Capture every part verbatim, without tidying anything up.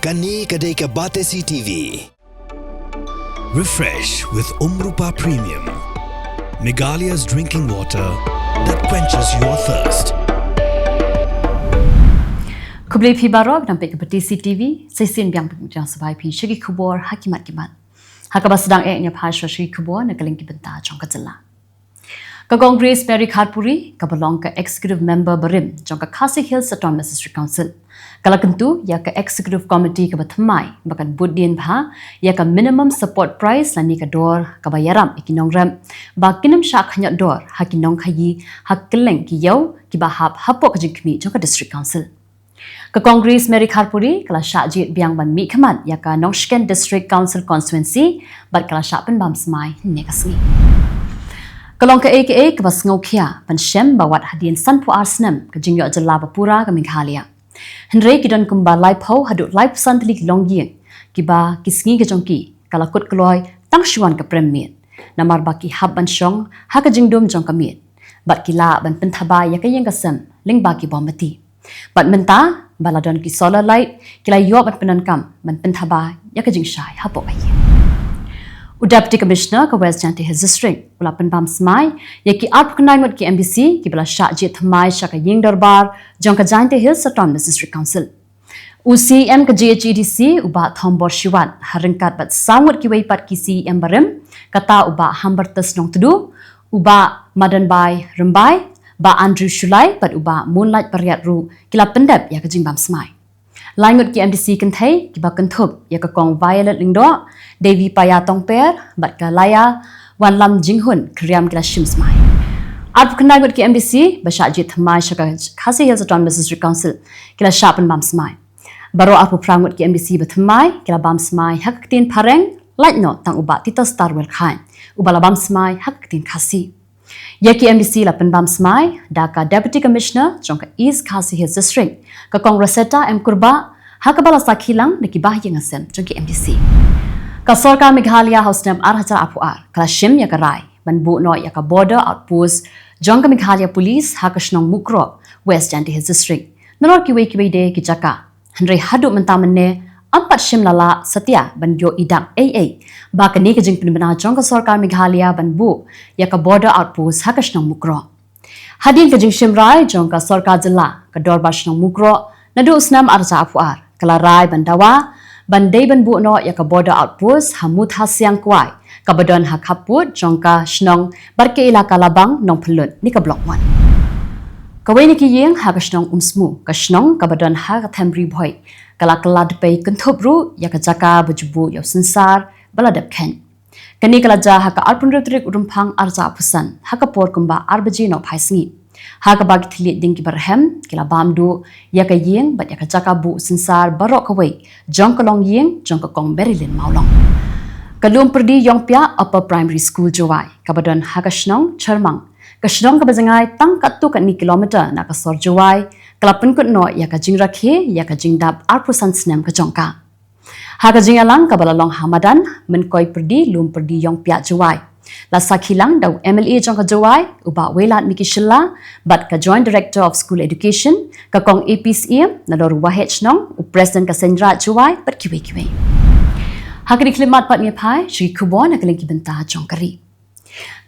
Kane ka dei ka Batesi T V. Refresh with Umrupa Premium, Meghalaya's drinking water that quenches your thirst. Khublei phi baroh, nang peit ka Batesi T V, sa shisien biang pynjah sbai phi sha ki khubor ha ki mat ki mat. Ha kaba sdang eh, ngin ïa peit shuwa sha ki khubor na ka liang ki bynta jong ka jylla. Ka Kong Grace Mary Kharpuri, kaba long ka Executive Member barim jong ka Khasi Hills Autonomous District Council, ka la kyntu ïa ka Executive Committee kaba thymmai ba kan bud dien bha ïa ka minimum support price lane ka dor kaba ïarap ïa ki nongrep ba kin ym shah khñiot dor ha ki nongkhaïi ha kylleng ki ïew kiba hap hapoh ka jingkhmih jong ka District Council. Ka Kong Grace Mary Kharpuri ka la shah jied biang ban mihkhmat ïa ka Nongshken District Council Constituency bad ka la shah pynbam smai hynne ka sngi. Ka long kaei kaei kaba sngewkhia ban shem ba wat hadien sanphew ar snem ka jingïoh jylla ba pura ka Meghalaya, hynrei ki don kumba laiphew haduh laiphew san tylli ki longïing kiba ki sngi ka jong ki ka la kut kloi tang shuwa ka prem miet, namar ba ki hap ban shong ha ka jingdum jong ka miet bad ki lah ban pynthaba ïa ka ïing ka sem lyngba ki bom bati. Bad mynta ba la don ki solar light, ki la ïoh ban pyndonkam ban pynthaba ïa ka jingshai hapoh ka ïing. U Deputy Commissioner ka West Jaintia Hills District u la pynbam smai ïa ki arphew khyndai ngut ki M D C kiba la shah jied thymmai sha ka ïing dorbar jong ka Jaintia Hills Autonomous District Council. U C E M ka G H A D C, u Bah Thombor Shiwat, ha ryngkat bad saw ngut kiwei pat ki C E M barim, kata u Bah Hambertus Nongtdu, u Bah Madanbai Rymbai, Bah Andrew Shullai bad u Bah Moonlight Pariat ruh ki la pyndep ïa ka jingbam smai. Lai ngut ki M D C kynthei kiba kynthup ïa ka Kong Violet Lyngdoh, Devi Paya Tongper bad ka Laya Wanlam Jinghun Khriam ki la shim smai. Arphew khyndai ngut ki M D C ba shah jied thymmai sha ka Khasi Hills Autonomous District Council ki la shah pynbam smai. Baroh arphew phra ngut ki M D C ba thymmai ki la bam smai ha ka ktien phareng, lait noh tang u Bah Titosstarwell Chyne uba la bam smai ha ka ktien Khasi. Ïa ki M D C la pynbam smai da ka Deputy Commissioner jong ka East Khasi Hills District, ka Kong Rosetta M Kurbah, ha kaba la sakhi lang da ki bahaïing hasem jong ki M D C. Ka Sorkar Meghalaya ha u snem ar hajar arphew ar ka la shim ïa ka rai ban buh noh ïa ka Border Outpost jong ka Meghalaya Police ha ka shnong Mukroh, West Jaintia Hills District, nalor kiwei kiwei de ki jaka. Hynrei haduh mynta mynne ym pat shym la lah satia ban ïohi dak ei ei ba kane ka jingpynbna jong ka Sorkar Meghalaya ban buh ïa ka Border Outpost ha ka shnong Mukroh. Hadien ka jingshim rai jong ka Sorkar Jylla, ka Dorbar Shnong Mukroh naduh u snem ar hajar arphew ar ka la rai ban dawa ban dei ban buh noh ïa ka Border Outpost ha Muthasiang Kwai, kaba don ha khappud jong ka shnong bad ka Elaka Labang Nongphyllut ne ka Block One. Kawei na ki ïing ha ka shnong Umsmu, ka shnong kaba don ha ka them Ri Bhoi, ka la kylla dpei kynthup ruh ïa ka jaka ba ju buh ïa u synsar ba la dep kheiñ. Kane ka la jia ha ka arphew hynriew tarik u Rymphang ar hajar arphew san, ha ka por kumba ar baje nohphai sngi, ha kaba ki thylliej ding kiba rhem ki la bam duh ïa ka ïing bad ïa ka jaka buh synsar baroh kawei jong ka longïing jong ka Kong Marilyn Mawlong. Ka Lum Pyrdi Ïongpiah Upper Primary School Jowai, kaba don ha ka shnong Chyrmang, ka shnong kaba jngai tang katto katne kilometer na ka sor Jowai, ka la pynkut noh ïa ka jingrakhe ïa ka jingdap arphew san snem ka jong ka. Ha ka jingïalang kaba la long ha madan Mynkoi Pyrdi, Lum Pyrdi Ïongpiah Jowai, la sakhi lang da u M L A jong ka Jowai, u Bah Wailadmiki Shylla, bad ka Joint Director of School Education, ka Kong A P Syiem, nalor u Waheh Shnong, u President ka Seiñraij Jowai bad kiwei kiwei. Ha kane ka khyllipmat pat ngin ïa peit sha ki khubor na ka liang ki bynta jong ka ri.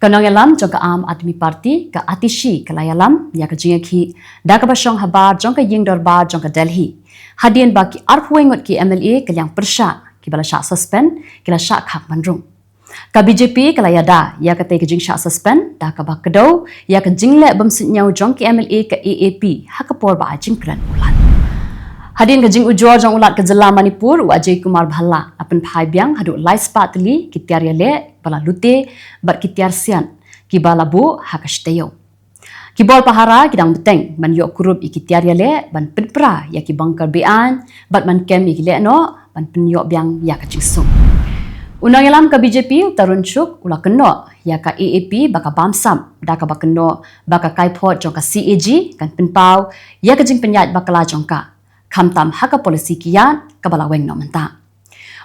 Ka nongïalam jong ka Aam Aadmi Party, ka Atishi, ka la ïalam ïa ka jingïakhih da kaba shong habar jong ka ïing dorbar jong ka Delhi, hadien ba ki arphew wei ngut ki M L A ka liang pyrshah kiba la shah suspend ki la shah khak ban rung. Ka B J P ka la ïada ïa katei ka jingshah suspend da kaba kdew ïa ka jingleh bym suidñiew jong ki M L A ka A A P ha ka por ba ai jingkren u Lat. Hadien ka jingujor jong u Lat ka jylla Manipur, u Ajay Kumar Bhalla, la pynphai biang haduh lai spah tylli ki tiar ïaleh ba la lute bad ki tiar siat kiba la buh ha ka shi taïew. Ki bor pahara ki dang bteng ban ïoh kurup ïa ki tiar ïaleh, ban pynpra ïa ki bunker be-aiñ bad ban kem ïa ki lehnoh ban pynïoh biang ïa ka jingsuk. U nongïalam ka B J P, u Tarun Chugh, u la kynnoh ïa ka A A P ba ka bamsap da kaba kynnoh ba ka kaiphod jong ka C A G kan pynpaw ïa ka jingpynïaid bakla jong ka, khamtam ha ka policy ki ïaid kaba la weng noh mynta.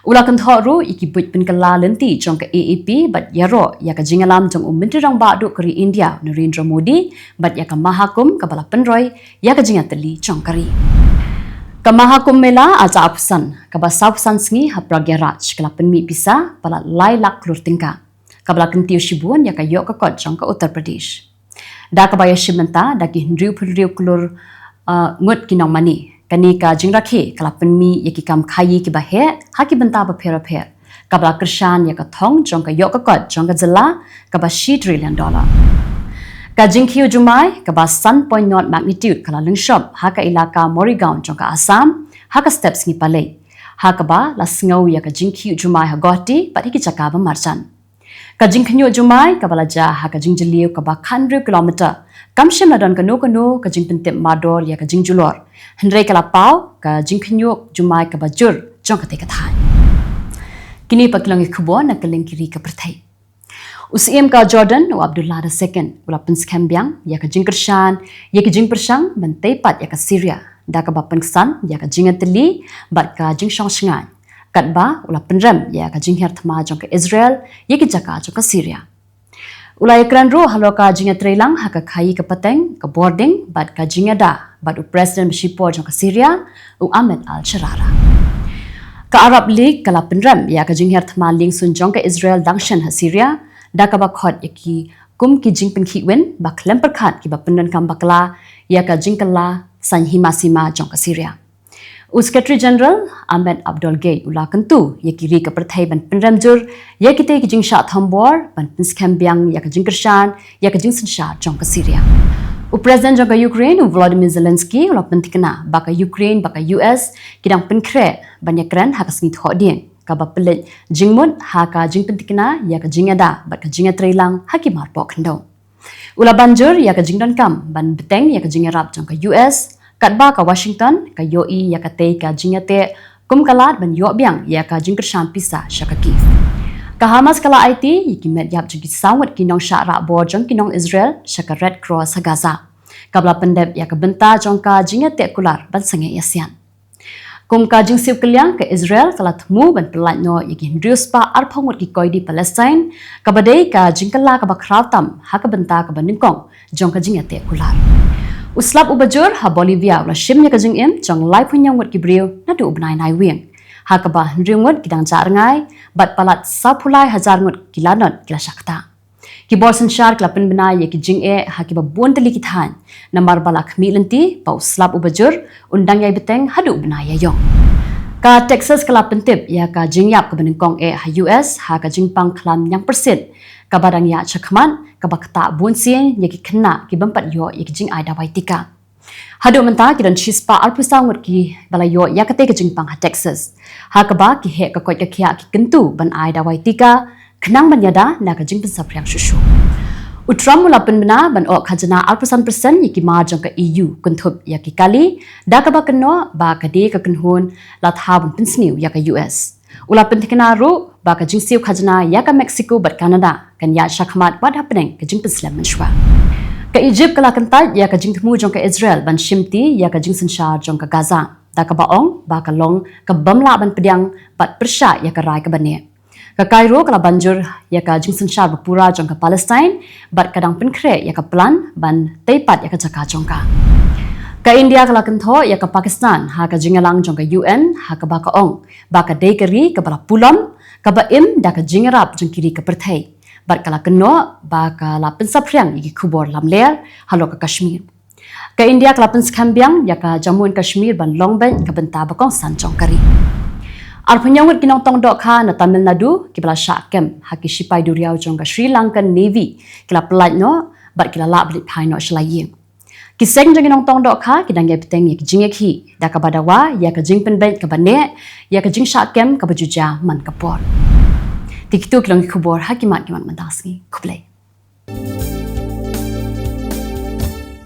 U la kynthoh ruh ïa ki buit pynkylla lynti jong ka A A P bad ïaroh ïa ka jingïalam jong u Myntri Rangbah Duh ka ri India, Narendra Modi, bad ïa ka Mahakumbh kaba la pynroi ïa ka jingïatylli jong ka ri. Ka Maha Kumbh Mela arhajar arphew san, kaba saw phew san sngi ha Prayagraj, ka la pynmih pisa palat lai lak klur tyngka, kaba la kyntiew shibun ïa ka ïoh ka kot jong ka Uttar Pradesh. Da kaba ïashim bynta da ki hynriew phew hynriew klur, uh, ngut ki nongmane, kane ka jingrakhe ka la pynmih ïa ki kam khaïi kiba heh ha ki bynta bapher bapher, kaba la kyrshan ïa ka thong jong ka ïoh ka kot jong ka jylla kaba shi trillion dollar. Ka jingkhiew jumai kaba san point nought magnitude ka la lyngshop ha ka ilaka Morigaon jong ka Assam ha ka step sngi Palei, ha kaba la sngew ïa ka jingkhiew jumai ha Guwahati bad ha ki jaka ba marjan. Ka jingkhynñiuh jumai kaba la jia ha ka jingjylliew kaba khathynriew kilometer kam shym la don kano kano ka jingpyntip mardor ïa ka jingjulor, hynrei ka la paw ka jingkhynñiuh jumai kaba jur jong katei ka thaiñ. Kine pat ki long ki khubor na ka liang ki ri ka pyrthei. U Syiem ka Jordan, u Abdullah the Second, u la pynskhem biang ïa ka jingkyrshan ïa ka jingpyrshang ban tei pat ïa ka Syria, da kaba pynksan ïa ka jingïatylli bad ka jingshong shngaiñ, katba u la pynrem ïa ka jinghiar thma jong ka Israel ïa ki jaka jong ka Syria. U la ïakren ruh halor ka jingïatreilang ha ka khaïi ka pateng, ka bording bad ka jingïada bad u President ba shipor jong ka Syria, u Ahmed al-Sharaa. Ka Arab League ka la pynrem ïa ka jinghiar thma liengsun jong ka Israel dang shen ha Syria, da kaba khot ïa ki kum ki jingpynkhih win ba khlem pyrkhat kiba pyndonkam bakla ïa ka jingkylla saiñ hima sima jong ka Syria. U Secretary General Ahmed Abdul Gei u la kyntu ïa ki ri ka pyrthei ban pynrem jur ïa kitei ki jingshah thombor ban pynskhem biang ïa ka jingkyrshan ïa ka jingsynshar jong ka Syria. U President jong ka Ukraine, u Volodymyr Zelensky, u la pynthikna ba ka Ukraine bad ka U S ki dang pynkhreh ban ïakren ha ka sngi Thohdieng, kaba pynleit jingmut ha ka jingpynthikna ïa ka jingïada bad ka jingïatreilang ha ki marpoh khyndew. U la ban jur ïa ka jingdonkam ban bteng ïa ka jingïarap jong ka U S, katba ka Washington ka ïohi ïa katei ka jingïateh kum ka lad ban ïoh biang ïa ka jingkyrshan pisa sha ka Kyiv. Ka Hamas ka la aiti ïa ki met ïap jong ki saw ngut ki nongshah rah bor jong ki nong Israel sha ka Red Cross ha Gaza, kaba la pyndep ïa ka bynta jong ka jingïateh kular ban sangeh ïasian. Kum ka jingsiew kylliang, ka Israel ka la thmu ban pyllait noh ïa ki hynriew spah arphew ngut ki koidi Palestine, kaba dei ka jingkylla kaba khraw tam ha ka bynta kaba nyngkong jong ka jingïateh kular. U slap uba jur ha Bolivia u la shim ïa ka jingim jong laiphew hynñiew ngut ki briew naduh u bnai Naiwieng, ha kaba hynriew ngut ki dang jah rngai bad palat sawphew lai hajar ngut ki lanot ki la shah ktah. Ki bor synshar ki la pynbna ïa ki jingeh ha kiba bun tylli ki thaiñ, namar ba la khmih lynti ba u slap uba jur un dang ïai bteng haduh u bnai Ïaiong. Ka Texas ka la pyntip ïa ka jingïap kaba nyngkong eh ha U S ha ka jingpang khlam ñiangpyrsit kaba dang ïaid shakhmat, kaba ktah bunsien ïa ki khynnah ki bym pat ïoh ïa ki jingai dawai tika. Haduh mynta ki don shispah arphew saw ngut kiba la ïoh ïa katei ka jingpang ha Texas, ha kaba ki heh ka koit ka khiah ki kyntu ban ai dawai tika khnang ban ïada na ka jingpynsaphriang shuh shuh. U Trump u la pynbna ban oh khajna arphew san percent ïa ki mar jong ka E U kynthup ïa ki kali, da kaba kynnoh ba ka dei ka kynhun la thaw ban pynsniew ïa ka U S. U la pynthikna ruh ba ka jingsiew khajna ïa ka Mexico bad Canada kan ïaid shakhmat wat hapdeng ka jingpynslem mynshuwa. Ka Egypt ka la kyntait ïa ka jingthmu jong ka Israel ban shimti ïa ka jingsynshar jong ka Gaza, da kaba ong ba ka long ka bym lah ban pdiang bad pyrshah ïa ka rai kaba neh. Ka Cairo ka la ban jur ïa ka jingsynshar bapura jong ka Palestine bad ka dang pynkhreh ïa ka plan ban tei pat ïa ka jaka jong ka. Ka India ka la kynthoh ïa ka Pakistan ha ka jingïalang jong ka U N, ha kaba ka ong ba ka dei ka ri kaba la pulom, kaba im da ka jingïarap jong ki ri ka pyrthei, bad ka la kynnoh ba ka la pynsaphriang ïa ki khubor lamler halor ka Kashmir. Ka India ka la pynskhem biang ïa ka Jammu and Kashmir ban long beit ka bynta ba kongsan jong ka ri. Arphew hynñiew ngut ki nongtong dohkha na Tamil Nadu kiba la shah kem ha ki shipai duriaw jong ka Sri Lankan Navy ki la pyllait noh bad ki la lah ban leit phai noh sha la ïing. Ki seng jong ki nongtong dohkha ki dang ïai bteng ïa ki jingïakhih, da kaba dawa ïa ka jingpynbeit kaba neh ïa ka jingshah kem kaba ju jia man ka por. Te kito ki long ki khubor ha ki mat ki mat mynta ka sngi. Khublei.